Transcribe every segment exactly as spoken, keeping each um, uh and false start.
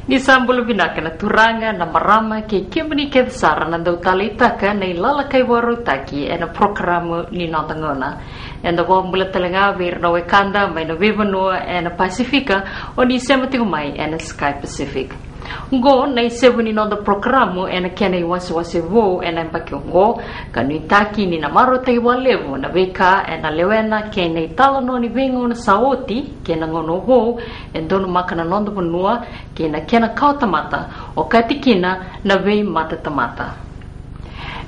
Ni sa bula vinaka na turaga, na marama kei kemuni kece sara na dau taleitaka na ilalakai vakarautaki ena porokaramu ni Noda Gauna. Eda vakabula tale ga vei ira na wekada mai na veivanua ena Pasifika, o ni sema tiko mai ena Sky Pacific. Oqo na isevu ni noda porokaramu ena kena iwasewase vou ena yabaki oqo, ka nuitaki ni na marautaki vakalevu na veika ena lewena kei na italanoa ni veigauna sa oti kei na gauna vou e donumaka na noda vanua kei na kena kawatamata, okati kina na veimatatamata.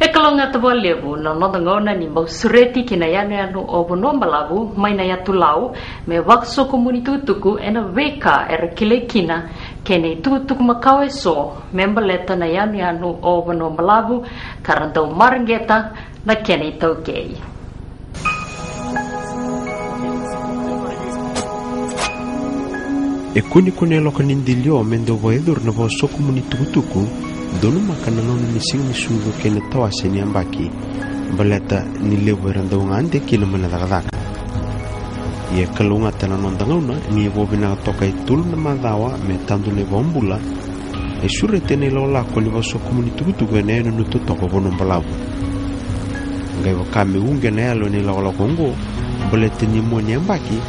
E kalougata vakalevu na Noda Gauna ni bau sureti ki na yanuyanu o Vanua Balavu mai na yatu Lau, me vakasokomuni tukutuku ena veika era kilai kina kei na itukutuku makawa eso me baleta na yanuyanu o Vanua Balavu, ka ra dau mareqeta na kena itaukei. E kune kune e loka ni dilio me dau vakayacori na vakasokomuni tukutuku, donumaka na gauna ni Siga ni Sucu kei na tawase ni yabaki, baleta ni levu era dau gade kina mai na cakacaka. Ia e kalougata na Noda Gauna ni e vakavinaka toka e tolu na macawa me tadu na iVakabula, e sureti ena ilakolako ni vakasokomuni tukutuku ena yanuyanu totoka o Vanua Balavu. Qai vaka me uqeti na yalo ena ilakolako oqo, baleta ni mua ni yabaki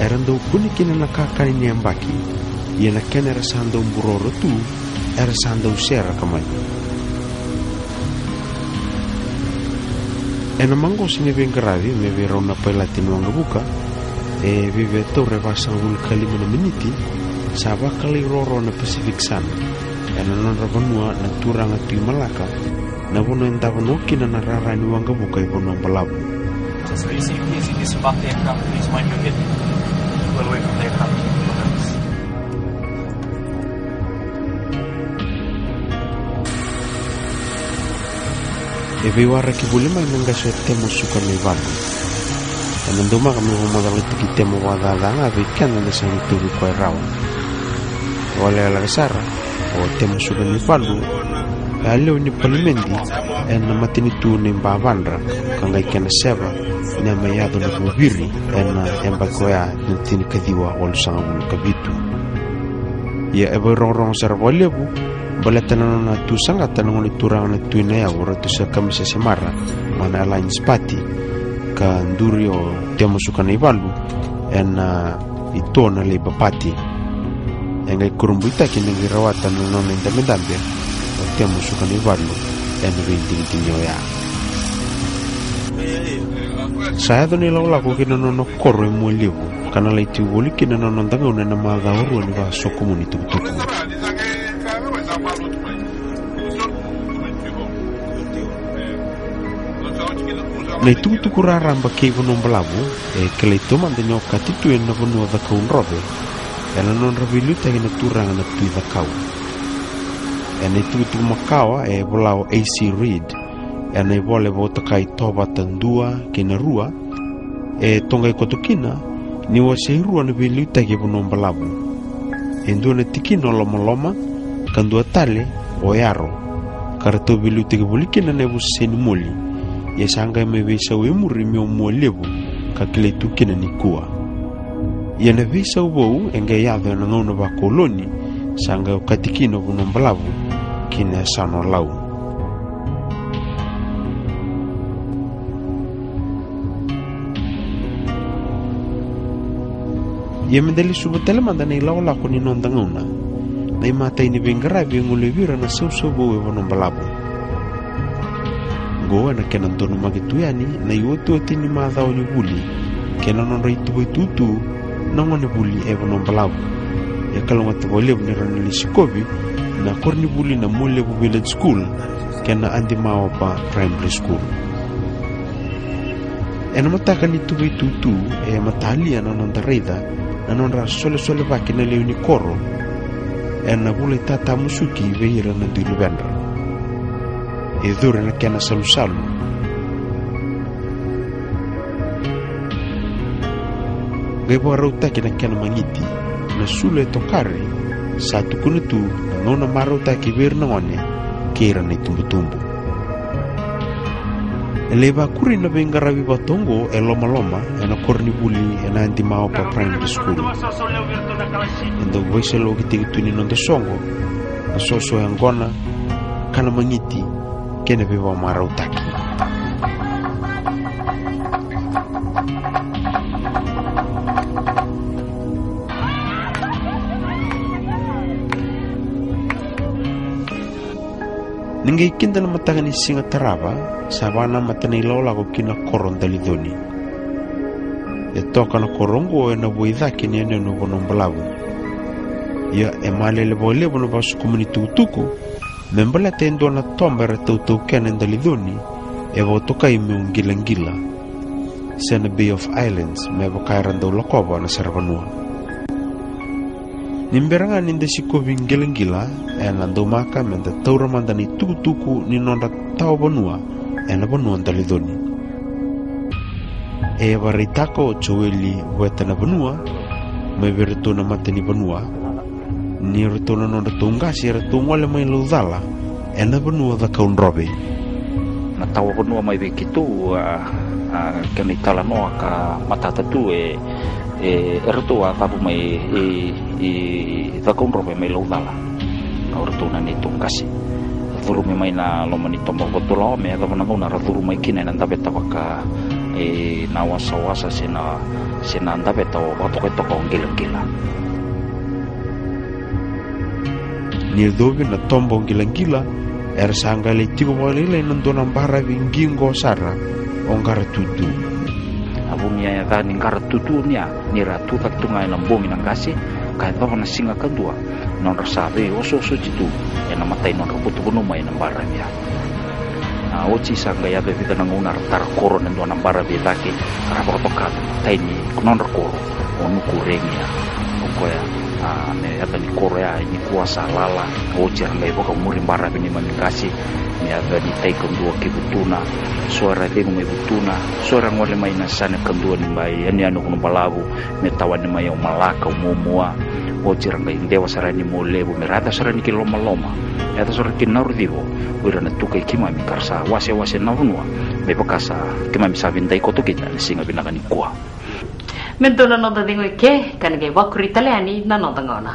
era dau kune kina na kakana ni yabaki, ia na kena era sa dau buroro tu era sa dau seraka mai. Ena maqosa ni veiqaravi mai vei rau na pailate ni waqavuka, e viavia taura e vasagavulu ka lima na miniti, sa vakalai roro na Pacific Sun ena nodra vanua na turaga Tui Malaka, na vanua e davo kina na rara ni waqavuka i Vanua Balavu. Just be safe as you disembark the aircraft, please mind your head. Well away from the aircraft. E veiwaraki voli mai na qase o Temo Sukanaivalu. Ena domaka me vakamacalataki Temo vakacaca ga vei keda eda sega ni tauvi koya rawa. Vakalekaleka sara, o Temo Sukanaivalu e a lewe ni palimedi ena matanitu nei Bavadra, ka qai kena seva ni a mai yaco na vuviri ena yabaki oya na tinikaciwa walusagavulu ka vitu. Ia e vairogorogo sara vakalevu baleta na nona tu saqata na gone turaga na Tui Nayavu, Ratu Sir Kamisese Mara, mai na Alliance Party, ka duri o Temo Sukanaivalu ena ito na Labour Party. E qai kurabuitaki ni qai rawata na nona idabedabe o Temo Sukanaivalu ena veidigidigi oya. Sa yaco na ilakolako ki na nona koro e Mualevu, ka na lai tiko voli kina na Noda Gauna ena macawa rua ni vakasokomuni tukutuku. Na itukutuku raraba kei Vanua Balavu e kilai taumada ni okati tu ena vanua Cakaudrove ena nodra veiliutaki na turaga na Tui Cakau. Ena itukutuku makawa e vola o A C Reid ena ivola e vakatokai Tovata Dua kei na Rua, e toqai koto kina ni wasei rua na veiliutaki e Vanua Balavu. E dua na tikina o Lomaloma, ka dua tale o Yaro, ka ratou veiliutaki voli kina na yavusa Senimoli. Ia sa qai mai veisau e muri me o Mualevu, ka kilai tu kina nikua. Ia na veisau vou e qai yaco ena gauna vakoloni, sa qai okati kina o Vanua Balavu ki na yasana o Lau. Ia me da lesuva tale mada na ilakolako ni Noda Gauna, na imatai ni veiqaravi e golevi ira na sausau vou e Vanua Balavu. Oqo ena kena donumaki tu yani na iotioti ni macawa ni vuli kei na nodra ituva itutu na gone vuli e Vanua Balavu. E kalougata vakalevu ni ra na lai sikovi na koronivuli na Mualevu Village School kei na Adimaopa Primary School. Ena mataka ni tuva itutu e matalia na noda raica na nodra solesolevaki na lewe ni koro ena vula itatamusuki vei ira na dui luvedra. E curu na kena salusalu. Qai vakarautaki na kena magiti, na sulu e tokari, sa tukuna tu na gauna marautaki vei ira na gone kei ira na itubutubu. E lai vakuri na veiqaravi vata oqo e Lomaloma, ena koronivuli ena Adi Maopa Primary School. E dau veisaulaukitaki tu ni noda soqo na soso yaqona, kana magiti kei na veivakamarautaki. Ni qai kida na mataka ni siga tarava, sa vakanamata na ilakolako ki na koro Daliconi. E toka na koro oqo ena vuaicake ni yanuyanu Vanuabalavu. Ia e malele vakalevu na vakasukumuni tukutuku me baleta e dua na toba era tautaukena e Daliconi, e vakatokai meu Qilaqila, se na Bay of Islands me vaka era dau lakova na saravanua. Ni bera ga ni da sikovi Qilaqila, ena daumaka me da taura mada na itukutuku ni nodra tawa vanua ena vanua Daliconi. E vakaraitaka o Joeli Vueta na vanua mai vei iratou na matanivanua ni ratou na nodratou qase eratou gole mai Laucala ena vanua Cakaudrove. Na tawa vanua mai vei keitou, a, a, kena italanoa ka matata tu e, e, eratou a cavu mai e, e Cakaudrove mai Laucala. O ratou na neitou qase. Curumi mai na loma ni toba vakatulawa me yacova na gauna ra curu mai kina ena daveta vaka, e, na wasawasa se na, se na daveta o vakatokai toka o Qilaqila. Ni yacovi na toba o Qilaqila, era sa qai lai tiko vakalailai na dua na baravi qiqo sara, o Qaratutu. A vuni a yaca ni Qaratutu ni a, ni ra tucake tu ga ena bogi na qase, ka yacova na siga kadua nodra sa veiosooso tu ena matai nodra vutuvanua mai na baravi ya. A, oti sa qai yaco e vica na gauna ra tara koro na dua na baravi e cake, ka ra vakatoka na matai ni nodra koro o Nukuregia. O koya, a, me yaca ni koro ya e nikua sa lala, oti era qai vakamuri baravi neimami qase me yaca ni tai kadua ki Vutuna. So era cegu mai Vutuna, so era gole mai na yasana kadua ni mai yanuyanu Vanuabalavu, me tawani mai o Malaka, o Muamua. Oti era qai dewa sara yani Mualevu, me ra yaco sara yani ki Lomaloma, me yaco sara ki Narucivo, o ira na tukai keimami ka ra sa wasewase na vanua me vaka sa keimami sa vidai koto kina ena siga vinaka nikua. Me dua na noda cegu eke, ka ni qai vakuri tale yani na noda gauna.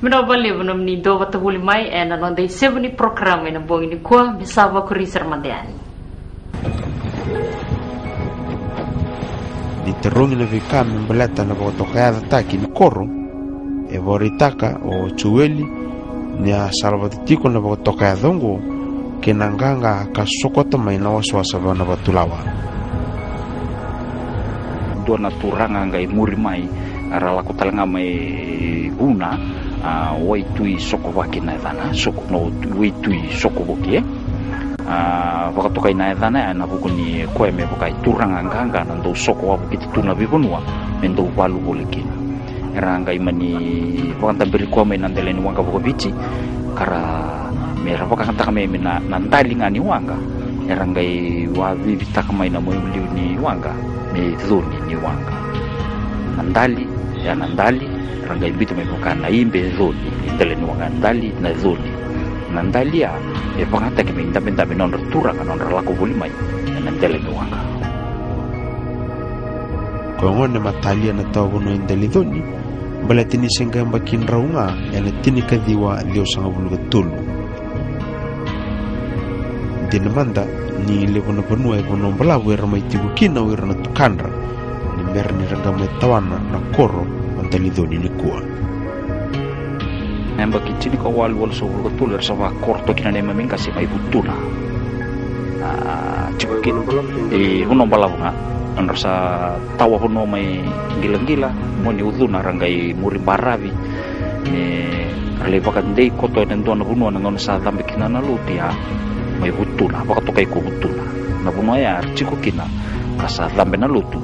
Vinaka vakalevu nomuni dua vata voli mai ena noda isevu ni porokaramu ena bogi nikua, me sa vakuri sara mada yani. Ni tarogi na veika me baleta na vakatokayacataki ni koro, e vakaraitaka o Joeli ni a salavata tiko na vakatokayaca oqo kei na qaqa ka sokota mai na wasawasa vakavatulawa. Dua na turaga qai muri mai, a ra lako tale ga mai Vuna, a, Waitui Sokovaki na yacana, Soko, no, Waitui Sokovoki, e. A, vakatokai na yacana ya ena vuku ni koya me vaka e turaga qaqa na dau soko wavokiti tu na veivanua me dau valu voli kina. Era qai mani vakadaberi koya mai na dela ni waqa vakaviti, ka ra, me ra vakayagataka mai me na, na dali ga ni waqa. Era qai wavivitaka mai na maliwa ni waqa me coni ni waqa. Na dali, ya na dali, era qai biuta mai vaka na ibe coni, e dela ni waqa na dali, na coni. Na dali ya e vakayagataki me idabedabe na nodra turaga, na nodra lako voli mai ena dela ni waqa. Ko gone matalia na tawa vanua e Daliconi, baleta ni se qai yabaki drau ga ena tinikaciwa ciwasagavulu ka tolu. Dina mada ni levu na vanua e Vanuabalavu era mai tiko kina o ira na tukadra, ni bera ni ra qai mai tawana na koro o Daliconi nikua. Na yabaki tinikawalu walusagavulu ka tolu era sa vakoro toka kina na neimami qase mai Vutuna. A, tiko kina e Vanuabalavu ga, nodra sa tawa vanua mai Qilaqila, Muaneucuna, ra qai muri baravi me ra lai vakadei koto ena dua na vanua na gauna sa cabe kina na lotu ya mai Vutuna, vakatokai ko Vutuna. Na vanua ya era tiko kina ka sa cabe na lotu,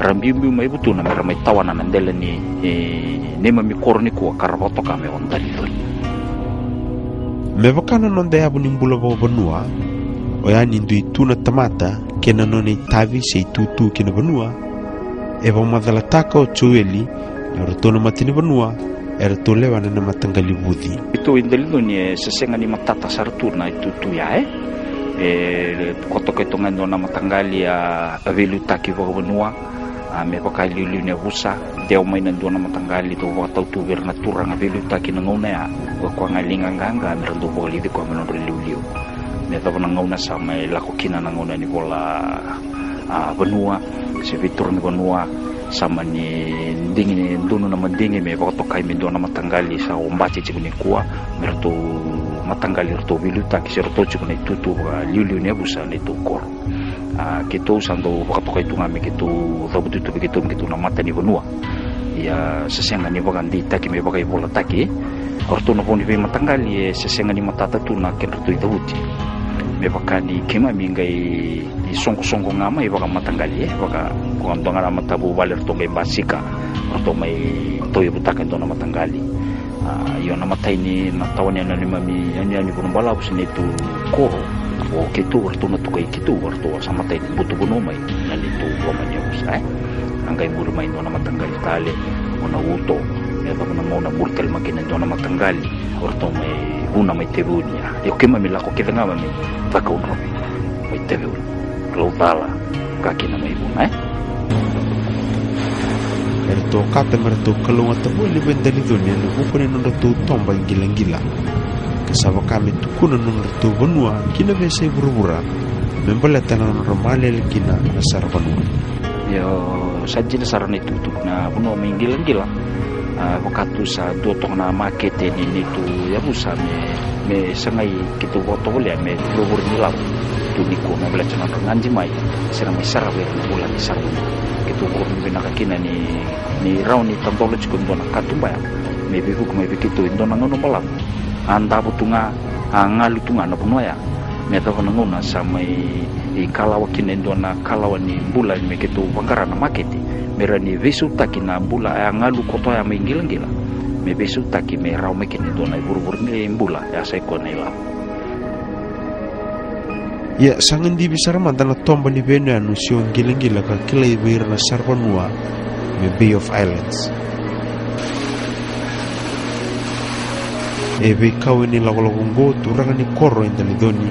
ra biubiu mai Vutuna me ra mai tawana na dela ni, e, neimami koro nikua ka ra vakatoka me o Daliconi. Me vaka na noda yavu ni bula vakavanua, oya ni dui tu na tamata kei na nona itavi se itutu ki na vanua, e vakamacalataka o Joeli O ratou na matanivanua eratou lewena na mataqali vuci. Keitou i Daliconi e se sega ni matata sara tu na itutu ya, e. E koto keitou ga e dua na mataqali a veiliutaki vakavanua, a, me vaka e liuliu ni yavusa, dewa mai na dua na mataqali, tou vakatau tu vei ira na turaga veiliutaki na gauna ya. O koya ga e lai qaqaqa me ra dau vakaliuci koya me nodra liuliu. Me cava na gauna sa mai lako kina na gauna ni vola, a, vanua, se veituraga ni vanua, sa mani digi ni donu na madigi me vakatokai me dua na mataqali sa obati tiko nikua, me ratou mataqali ratou veiliutaki se ratou tiko na itutu vakaliuliu ni yavusa na neitou koro. A, keitou sa dau vakatokai tu ga me keitou cavutu tu vei keitou me keitou na matanivanua. Ia, se sega ni vakadeitaki me vakaivolataki. O ratou na vo ni veimataqali e se sega ni matata tu na kedratou icavuti. Me vaka ni keimami qai soqosoqo ga mai vakamataqali, e, vaka ko dua ga na matavuvale ratou qai basika, ratou mai tauyavutaka e dua na mataqali. A, io na imatai ni na tawa ni yanuyanu neimami yanuyanu i Vanuabalavu se neitou koro, o keitou, o ratou na tukai keitou, o ratou sa imatai ni butu vanua mai na neitou loma ni yavusa, e. A qai muri mai dua na mataqali tale, o na uto, me yacova na gauna muri tale mai kina e dua na mataqali, o ratou mai vuna mai Taveuni, a. Io keimami lako kece ga mai Cakaudrove mai Taveuni. Laucala, ka kina mai vuna, e. Eratou okata me ratou kalougata voli vei Daliconi ena vuku ni nodratou toba i Qilaqila, ka sa vaka me tukuna na nodratou vanua ki na veiyasai vuravura me baleta na nodra malele kina na saravanua. Io, sa dina sara na itukutuku na vanua mai Qilaqila. A, vaka tu sa dua toka na makete ni neitou yavusa me, me sagai keitou vakatovolea me vuravura ni lavo tu nikua me baleta na nodra gadi mai se na mai sarava ira na vulagi saravanua. Keitou vakavinavinaka kina ni, ni rawa ni tadola tiko e dua na katuba ya me veivuke mai vei keitou e dua na gauna balavu. A davo tu ga, a galu tu ga na vanua ya. Me yacova na gauna sa mai kalawa kina e dua na kalawa ni bula me keitou vaqara na makete, me rawa ni veisautaki na bula e a galu koto ya mai Qilaqila, me veisautaki me rawa mai kina e dua na ivurevure ni bula e a sai koya na ilavo. Ia, sa gadivi sara mada na toba ni veiyanuyanu se o Qilaqila ka kilai vei ira na saravanua me Bay of Islands. E veikau ena ilakolako oqo turaga ni koro e Daliconi,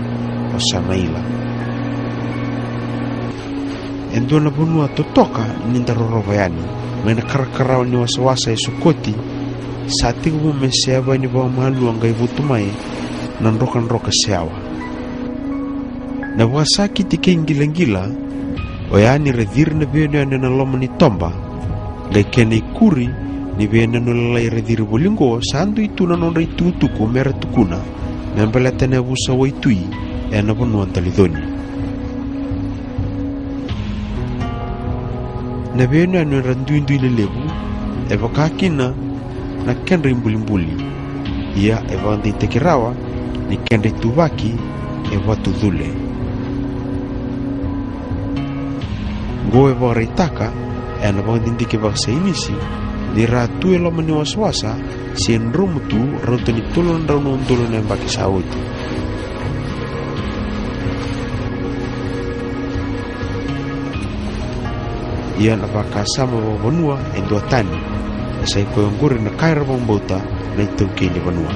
o Sanaila. E dua na vanua totoka ni da rorova yani mai na karakarawa ni wasawasa e sokoti, sa tekivu me seava ni vakamalua qai votu mai na drokadroka seawa. Na vakasakiti kei Qilaqila oya ni ra ciri na veiyanuyanu ena loma ni toba, qai kena ikuri ni veiyanuyanu lalai ra ciri voli oqo sa dui tu na nodra itukutuku me ra tukuna me baleta na yavusa waitui ena vanua Daliconi. Na veiyanuyanu era duidui lelevu e vaka kina na kedra ibulibuli. Ia e vakadeitaki rawa ni kedra ituvaki e vatu cule. Qo e vakaraitaka ena vakadidike vakasainisi ni ra tu e loma ni wasawasa se dromu tu rauta ni tolu na drau na udolu na yabaki sa oti. Ia na vakasama vakavanua e duatani, e sai koya oqori na ka era vakabauta na itaukei ni vanua.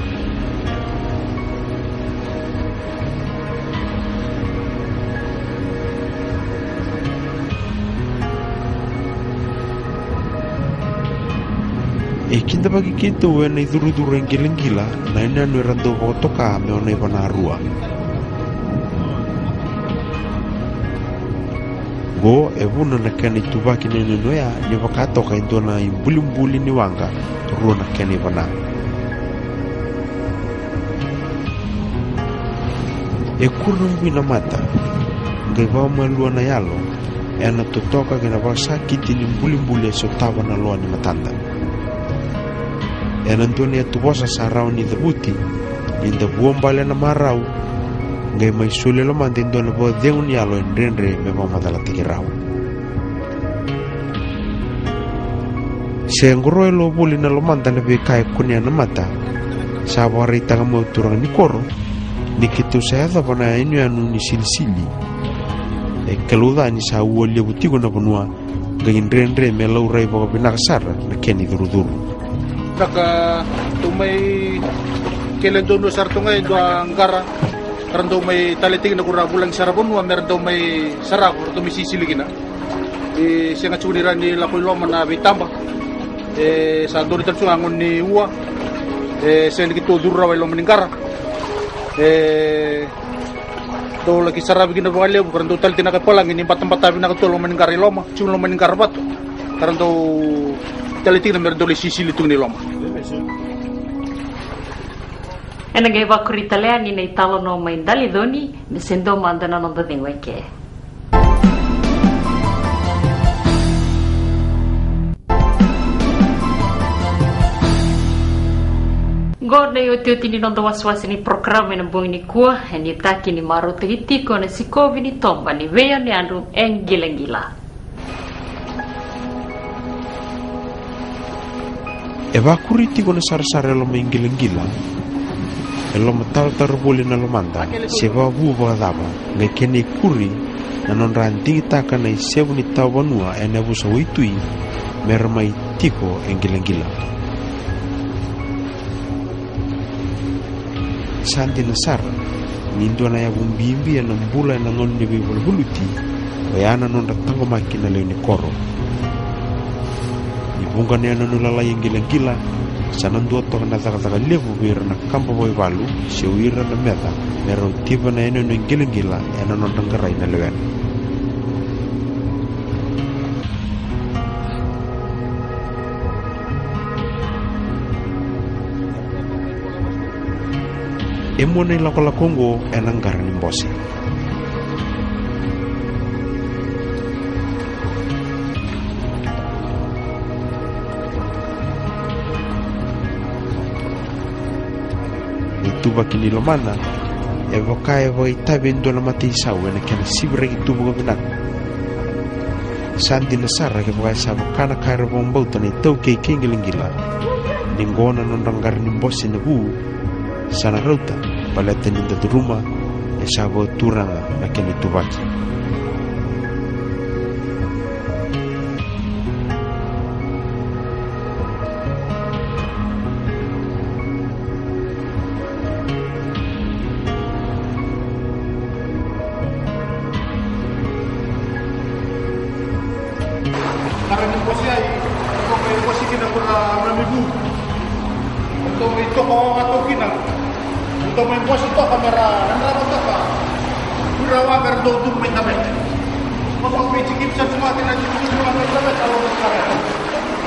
E kidavaki keitou ena icurucuru e Qilaqila na yanuyanu era dau vakatoka me o Naivanarua. Qo e vuna na kena ituvaki na yanuyanu oya ni vakatoka e dua na ibulibuli ni waqa rua na kena ivana. E kurabui na mata, qai vakamalua na yalo ena totoka kei na vakasakiti ni bulibuli e sotava na loa ni matada. Ena dua na iyatuvosa sa rawa ni cavuti ni da vuabale ena marau, qai mai soli e lomada e dua na vakacegu ni yalo e dredre me vakamacalataki rawa. Se qoroya lo voli na lomada na veika e kunea na mata, sa vakaraitaka mai o turaga ni koro ni keitou sa yacova na yanuyanu ni silisili. E kalouca ni sa ua levu tiko na vanua qai dredre me laurai vakavinaka sara na kena icurucuru. Saka dau mai kele donu sara tu ga e dua qara, ka ra dau mai tale tiko na kura vulagi sara vanua me ra dau mai sarava, ra dau mai sisili kina. E sega tiko ni rawa ni lako i loma na veitaba. E sa donu tale tu ga gone ni ua. E sega ni keitou curu rawa i loma ni qara. E dau laki saravi kina vakalevu, ka ra dau tale tiko na kai palagi ni batabata vinaka tu e loma ni qara i loma, tiko i loma ni qara vatu. Ka ra dau tale tiko na me ra dau lai sisili tu kina i loma. Ena qai vakuri tale yani na italanoa mai Daliconi, me se dua mada na noda cegu eke. Qo na iotioti ni noda wasewase ni porokaramu ena bogi nikua, e nuitaki ni marautaki tiko na sikovi ni toba ni veiyanuyanu e Qilaqila. E vakuri tiko na sarasara e loma i Qilaqila. E loma taratara voli na lomada se vavu vakacava, qai kena ikuri na nodra digitaka na isevu ni tawa vanua ena yavusa waitui me ra mai tiko e Qilaqila. Sa dina sara ni dua na yavu bibi ena bula ena gauna ni veivaluvaluti, oya na nodra taqomaki na lewe ni koro. Ni vuqa na yanuyanu lalai e Qilaqila, sa na dua toka na cakacaka levu vei ira na kaba vakaivalu se o ira na meca me rau tiva na yanuyanu e Qilaqila ena nodra qarai na lewena. E mua na ilakolako oqo ena qara ni bose. Na ituvaki ni lomana e vaka e vakaitavi e dua na mataisau ena kena siviraki tu vakavinaka. Sa dina sara kevaka e sa vaka na ka era vakabauta na iTaukei kei Qilaqila, ni qo na nodra qara ni bose na vu, sa na rauta baleta ni da curuma e sa vakaturaga na kena ituvaki. Qara ni bose ai, ratou mai bose kina ko na nami vu. Ratou mai toka wawa toka kina. Ratou mai bose toka me ra yadrava toka. Kura waqa ratou curu mai Taveta. Ratou mai tiki sa cuma kina tiki cuma mai Taveta, lo mai Taveta.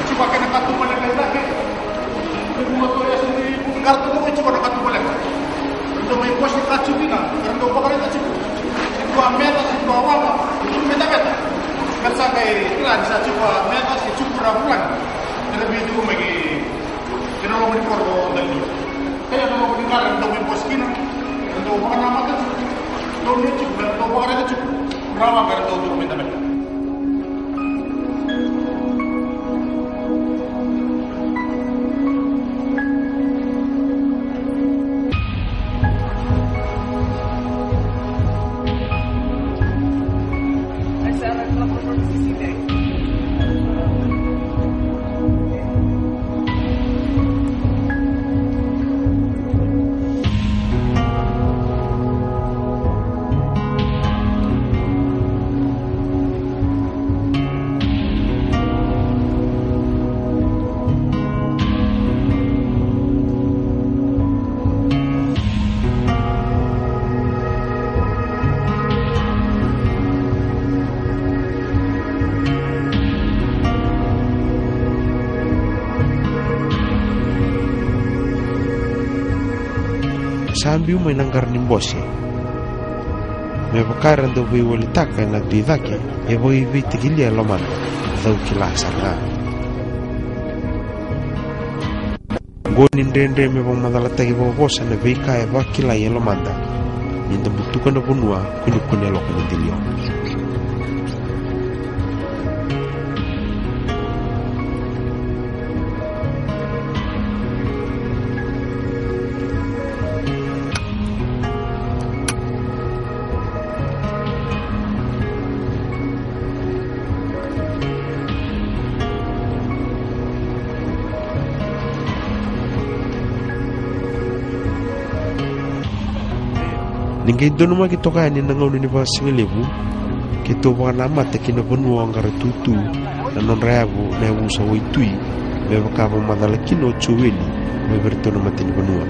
Cuma kina katubaleka i cake. Ni vuna tou yaso ni vuki qara tou mai tiko na katubaleka. Ratou mai bose ka tiko kina, ratou vakaraica tiko. Se dua meca, se dua waqa, tiko mai Taveta. Ka sa qai kila ni sa tiko a meca, se tiko ra vulagi. Era vei tiko mai ki, ki na loma ni koro o Daliconi. Kaya na loma ni qara ratou mai bose kina, ratou vakanamata tiko. Ratou mai tiko, ratou vakaraica tiko. Ra waqa ratou tiko mai Taveta. Sa biu mai na qara ni bose. Me vaka era dau veiwalitaka ena tu i cake, e vakaivei tiki lia e lomana, cau kila sara ga. Qo ni dredre me vakamacalataki vakavosa na veika e vakilai e lomada ni da butuka na vanua kunekune loko ni dilio. Ni qai donumaki toka yani na gauna ni vakasigalevu, keitou vakanamata ki na vanua o Qaratutu, na nodra yavu na yavusa Waitui, me vaka vakamacala kina o Joeli mai vei iratou na matanivanua.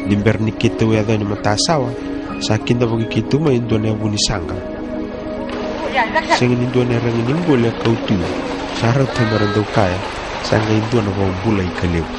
Ni bera ni keitou yaco yani matasawa, sa kidavaki keitou mai e dua na yavu ni saqa. Sega ni dua na iyaragi ni qoli e kau tu. Sa rauta me ra dau kaya, sa qai dua na vakabulai ka levu.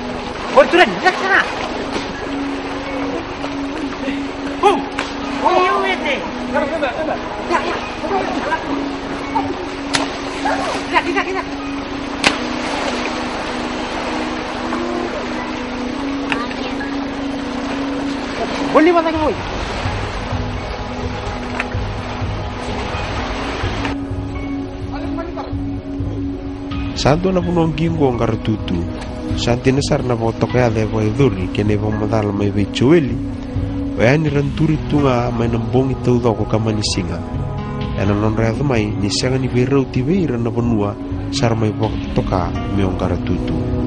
Sa dua na vanua qiqo o Qaratutu. Sa dina sara na vakatokayaca e vakayacori kei na ivakamacala mai vei Joeli. Oya ni ra duri tu ga mai na bogi taucoko ka mani siga. Ena nodra yaco mai ni sega ni veirauti vei ira na vanua sa ra mai vakatoka me o Qaratutu.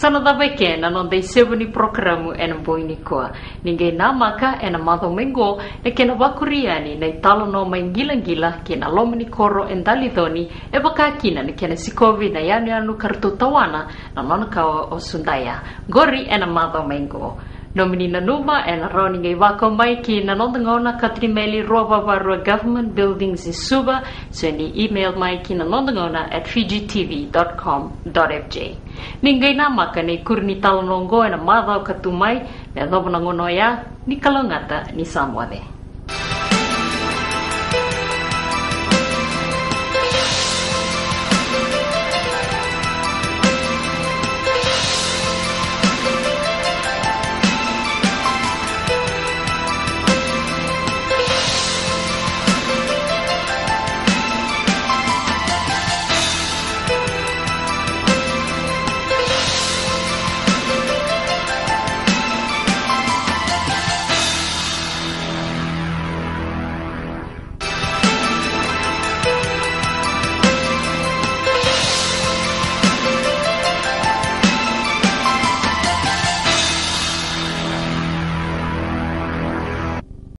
Sa na cava eke na noda isevu ni porokaramu ena bogi nikua. Ni qai namaka ena macawa mai qo na kena vakuri yani na italanoa mai Qilaqila kei na loma ni koro e Daliconi, e vaka kina na kena sikovi na yanuyanu ka ratou tawana na nona kawa o Sudaya. Qori ena macawa mai qo. Nomuni nanuma ena rawa ni qai vakau mai ki na noda gauna, Katinimeli rua va va rua Government Buildings e Suva, se ni email mai ki na noda gauna at fiji tv dot com dot f j. Ni qai namaka na ikuri ni talanoa oqo ena macawa ka tu mai, me yacova na gauna oya, ni kalougata, ni sa moce.